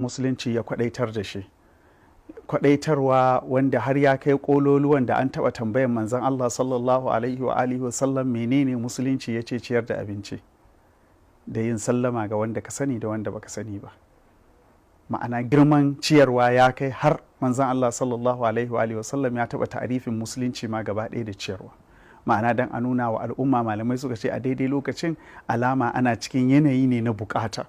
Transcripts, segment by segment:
Musulunci ya kwadaitar da shi, kwadaitarwa wanda har ya kai kololuwan da an taɓa tambayan Manzon Allah sallallahu alaihi wa alihi wa sallam menene musulunci, ya ce ciyar da abinci da yin sallama ga wanda ka sani da wanda baka sani ba. Ma'ana, girman ciyarwa ya kai har Manzon Allah sallallahu alaihi wa alihi wa sallam ya taɓa ta'arifin musulunci ma gaba ɗaya da ciyarwa. Ma'ana, dan a nuna wa al'umma, malamai suka ce a daidai lokacin alama ana cikin yanayi ne na bukata.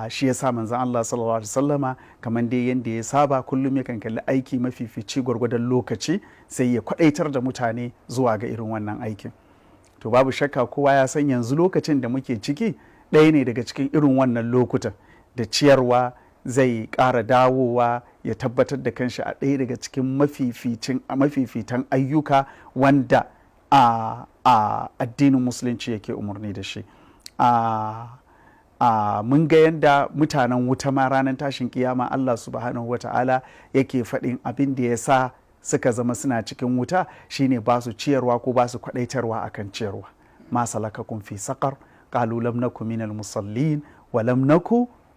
Shi ya sa Manzon Allah sallallahu alaihi wasallama, kamar dai yadda ya saba kullum, yakan kalli aiki mafifici gwargwadon lokaci, sai ya kwadaitar da mutane zuwa ga irin wannan aikin. To, babu shakka kowa ya san yanzu lokacin da muke ciki ɗaya ne daga cikin irin wannan lokutan da ciyarwa zai ƙara dawowa ya tabbatar da kanshi a ɗaya daga cikin mafifitan ayyuka wanda a addinin Musulunci yake umarni da shi. A mun ga yadda mutanen wuta ma ranar tashin kiyama, Allah subhanahu wa ta'ala yake faɗin abin da ya sa suka zama suna cikin wuta shine ba su ciyarwa ko ba su kwaɗaitarwa akan ciyarwa. ما سلككم في سقر قالوا لم نك من المصلين ولم نك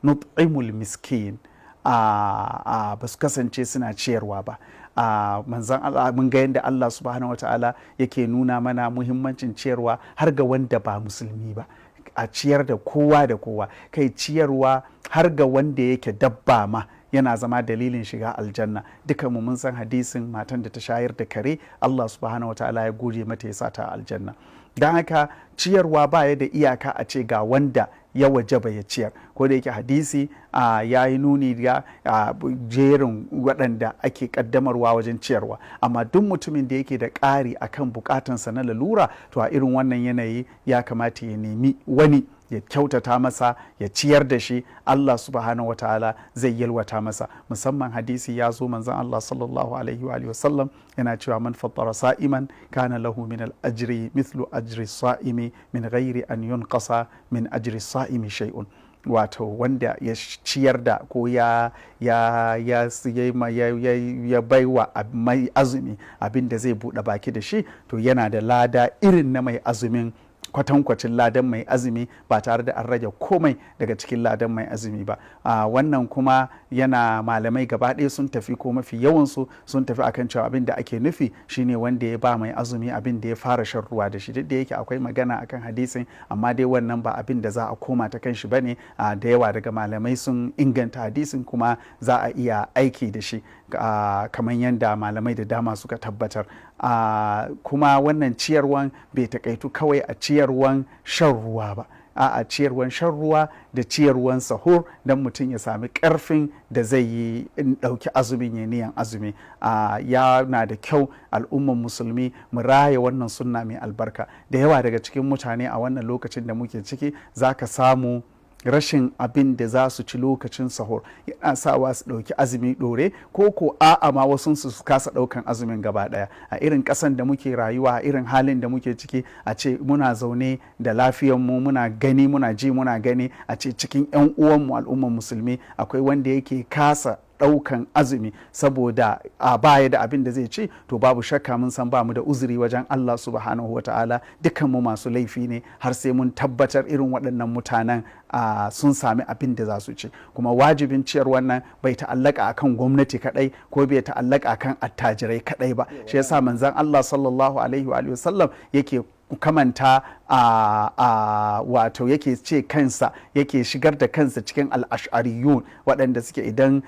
نطعم المسكين. A ba su kasance suna ciyarwa ba. A Manzan Allah, mun ga yadda Allah subhanahu wa ta'ala yake nuna mana muhimmancin ciyarwa har ga wanda ba musulmi ba, a ciyar da kowa da kowa. Kai, ciyarwa har ga wanda yake dabba ma yana zama dalilin shiga aljanna. Duka mu mun san hadisin matan da ta shayar da kare, Allah subhanahu wataala ya gode mata, ya sa ta aljanna. Don haka ciyarwa baya da iyaka a ce ga wanda ya wajaba ya ciyar, ko da yake hadisi ya yi nuni da jerin waɗanda ake ƙaddamarwa wajen ciyarwa. Amma duk mutumin da yake da ƙari akan bukatansa na lalura, to a irin wannan yanayi ya kamata ya nemi wani ya kyautata masa, ya ciyar da shi. Allah subhanahu wa ta'ala zai yalwata masa. Musamman hadisi ya zo, Manzon Allah sallallahu alaihi wa wasallam yana cewa: من فطر صائما كان له من الأجر مثل أجر الصائم من غير أن ينقص من أجر الصائم شيء. Wato wanda ya ciyar da ko ya baiwa mai azumi abin da zai buɗe baki da shi, to yana da lada irin na mai azumin, kwatankwacin ladan mai azumi, ba tare da an rage komai daga cikin ladan mai azumi ba. Wannan kuma yana malamai gaba ɗaya sun tafi, ko mafi yawansu sun tafi akan cewa abin da ake nufi shine wanda ya ba mai azumi abin da ya fara shan ruwa da shi. Duk da yake akwai magana akan hadisin, amma dai wannan ba abin da za a koma ta kan shi bane. Da yawa daga malamai sun inganta hadisin, kuma za a iya aiki da shi kamar yadda malamai da dama suka tabbatar. Kuma wannan ciyarwan bai takaitu kawai a ciyarwan shan ruwa ba, a ciyarwan shan ruwa da ciyarwan sahur, don mutum ya sami karfin da zai yi ɗauki azumin, ya niyan azumi. Ya na da kyau al'umman Musulmi mu raya wannan sunna mai albarka. Da yawa daga cikin mutane a wannan lokacin da muke ciki, za ka samu rashin abin da za su ci lokacin sahur yana sawa su ɗauki azumi ɗore, ko ko a'a ma wasu su kasa ɗaukan azumin gaba ɗaya. A irin ƙasan da muke rayuwa, a irin halin da muke ciki, a ce muna zaune da lafiyanmu, muna gani, muna ji, muna gani, a ce cikin 'yan uwanmu al'umman Musulmi akwai wanda yake kasa ɗaukan azumi saboda a baya da abin da zai ci, to babu shakka mun san ba mu da uzuri wajen Allah subhanahu wa ta'ala. Dukkan mu masu laifi ne har sai mun tabbatar irin waɗannan mutanen sun sami abin da za su ci. Kuma wajibin ciyar wannan bai ta'allaka akan gwamnati kadai ko bai ta'allaka akan attajirai kadai ba. Shi yasa Manzon Allah sallallahu alaihi wa sallam yake kamanta a wato yake ce kansa, yake shigar da kansa cikin al'ash'ariyun, waɗanda suke idan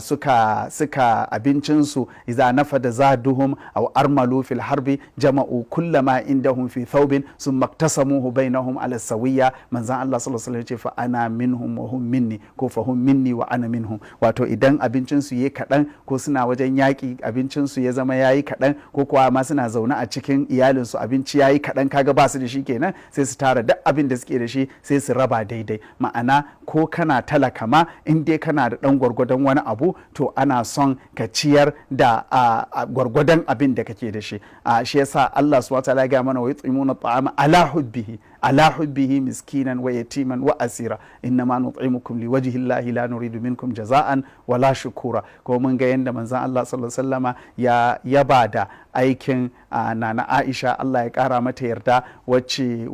suka abincinsu إذا نفد زادهم أو أرملوا في الحرب جمعوا كل ما عندهم في ثوب ثم اقتسموه بينهم على السوية. Manzon Allah sallallahu alaihi wasallam ce: فأنا منهم وهم مني, ko فهم مني وأنا منهم. Wato idan abincinsu yayi kaɗan, ko suna wajen yaƙi abincinsu ya zama yayi kaɗan, ko kuwa ma suna zaune a cikin iyalinsu abinci yayi kaɗan, kaga ba su da shi kenan, sai su tara duk abin da suke da shi, sai su raba daidai. Ma'ana, ko kana talaka ma, in dai kana da ɗan gwargwadon wani abu, to ana son ka ciyar da gwargwadon abin da kake da shi. Shi yasa Allah subhanahu wa ta'ala ya ga mana: ويطعمون الطعام على حبه. على حبه مسكينا ويتيما وأسيرا إنما نطعمكم لوجه الله لا نريد منكم جزاء ولا شكورا. Ko mun ga yanda manzon Allah sallallahu alaihi wasallama ya yaba da aikin Nana Aisha, Allah ya kara mata yarda, wacce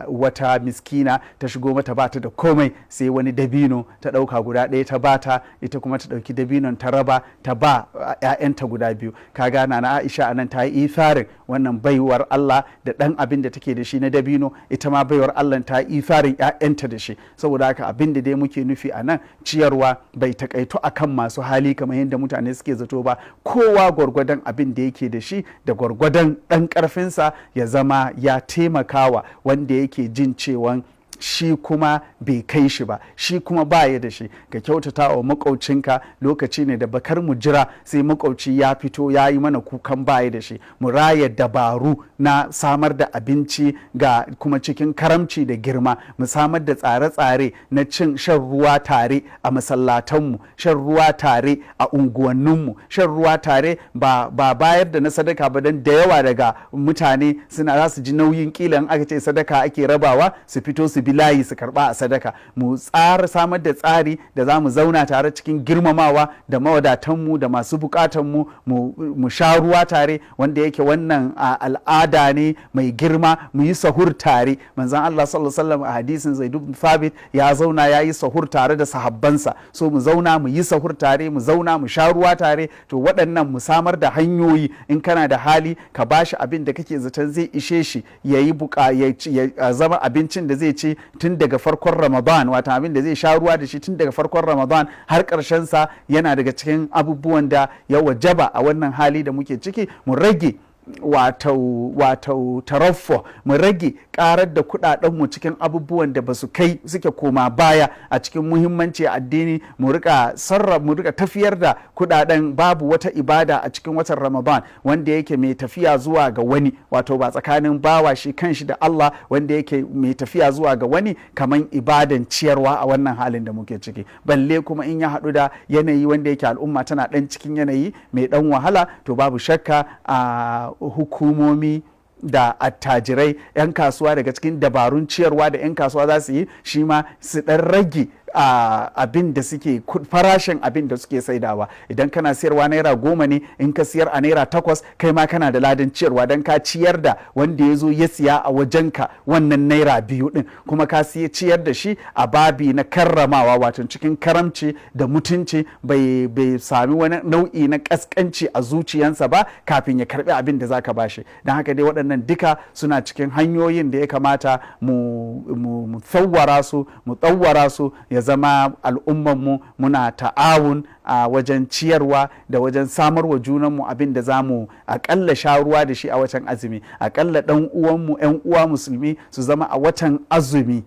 wata miskina ta shigo mata, bata da komai sai wani dabino, ta ɗauka guda ɗaya ta bata, ita kuma ta ɗauki dabinon ta raba ta ba 'ya'yanta guda biyu. Kaga Nana Aisha anan ta yi itharin wannan baiwar Allah da ɗan abin da take da shi na dabino, ita ma baiwar Allah ta yi itharin 'ya'yanta da shi. Saboda haka, abin da dai muke nufi a nan, ciyarwa bai takaito akan masu hali kamar yadda mutane suke zato ba. Kowa gwargwadon abin da yake da shi da gwargwadon ɗan ƙarfinsa, ya zama ya taimakawa wanda yake jin cewan shi kuma bai kai shi ba, shi kuma baya da shi. Ka kyautata wa makwaucinka. Lokaci ne da bakar mu jira sai makwauci ya fito ya yi mana kukan baya da shi. Mu raya dabaru na samar da abinci ga kuma cikin karamci da girma. Mu samar da tsare-tsare na cin shan ruwa tare a masallatanmu, shan ruwa tare a unguwanninmu, shan ruwa tare, ba bayar da na sadaka ba, don da yawa daga mutane suna za su ji nauyin kila in aka ce sadaka ake rabawa su fito su bi layi su karba a sadaka. Mu tsara samar da tsari da za mu zauna tare cikin girmamawa da mawadatanmu da masu bukatanmu, mu sha ruwa tare, wanda yake wannan al'ada ne mai girma. Mu yi sahur tare. Manzon Allah sallallahu alaihi wasallam, a hadisin Zaid ibn Thabit, ya zauna ya yi sahur tare da sahabbansa. So mu zauna mu yi sahur tare, mu zauna mu sha ruwa tare. To, waɗannan mu samar da hanyoyi. In kana da hali, ka bashi abin da kake zaton zai ishe shi ya yi buka ya zama abincin da zai ci tun daga farkon Ramadan, wata abin da zai sha ruwa da shi tun daga farkon Ramadan har ƙarshen sa. Yana daga cikin abubuwan da ya wajaba a wannan hali da muke ciki mu rage, wato taraffo, mu rage karar da kudadenmu cikin abubuwan da ba su kai suke koma baya a cikin muhimmanci addini. Mu rika sarra mu rika tafiyar da kudaden. Babu wata ibada a cikin watan Ramadan wanda yake mai tafiya zuwa ga wani, wato ba tsakanin bawa shi kanshi da Allah, wanda yake mai tafiya zuwa ga wani kaman ibadan ciyarwa a wannan halin da muke ciki, balle kuma in ya haɗu da yanayi wanda yake al'umma tana ɗan cikin yanayi mai ɗan wahala. To, babu shakka a hukumomi da attajirai, 'yan kasuwa, daga cikin dabarun ciyarwa da 'yan kasuwa za su yi shi ma, su ɗan rage abin da suke farashin abin da suke saidawa. Idan kana siyarwa ₦10 ne, in ka siyar a ₦8, kai ma kana da ladan ciyarwa, don ka ciyar da wanda ya zo ya siya a wajenka wannan ₦2 din, kuma ka siya ciyar da shi a babi na karramawa, wato cikin karamci da mutunci, bai sami wani nau'i na kaskanci a zuciyansa ba kafin ya karbi abin da zaka bashi. Don haka dai, waɗannan duka suna cikin hanyoyin da ya kamata mu tsawara su, mu tsawara su, ya zama al'ummanmu muna ta'awun a wajen ciyarwa da wajen samarwa junanmu abin da za mu aƙalla sha ruwa da shi a watan azumi. Aƙalla ɗan uwanmu, 'yan uwa musulmi, su zama a watan azumi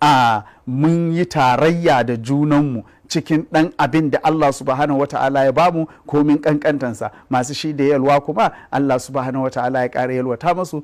a mun yi tarayya da junanmu cikin ɗan abin da Allah subhanahu wa ta'ala ya bamu, komin ƙanƙantansa. Masu shi da yalwa kuma, Allah subhanahu wa ta'ala ya ƙara yalwata masu.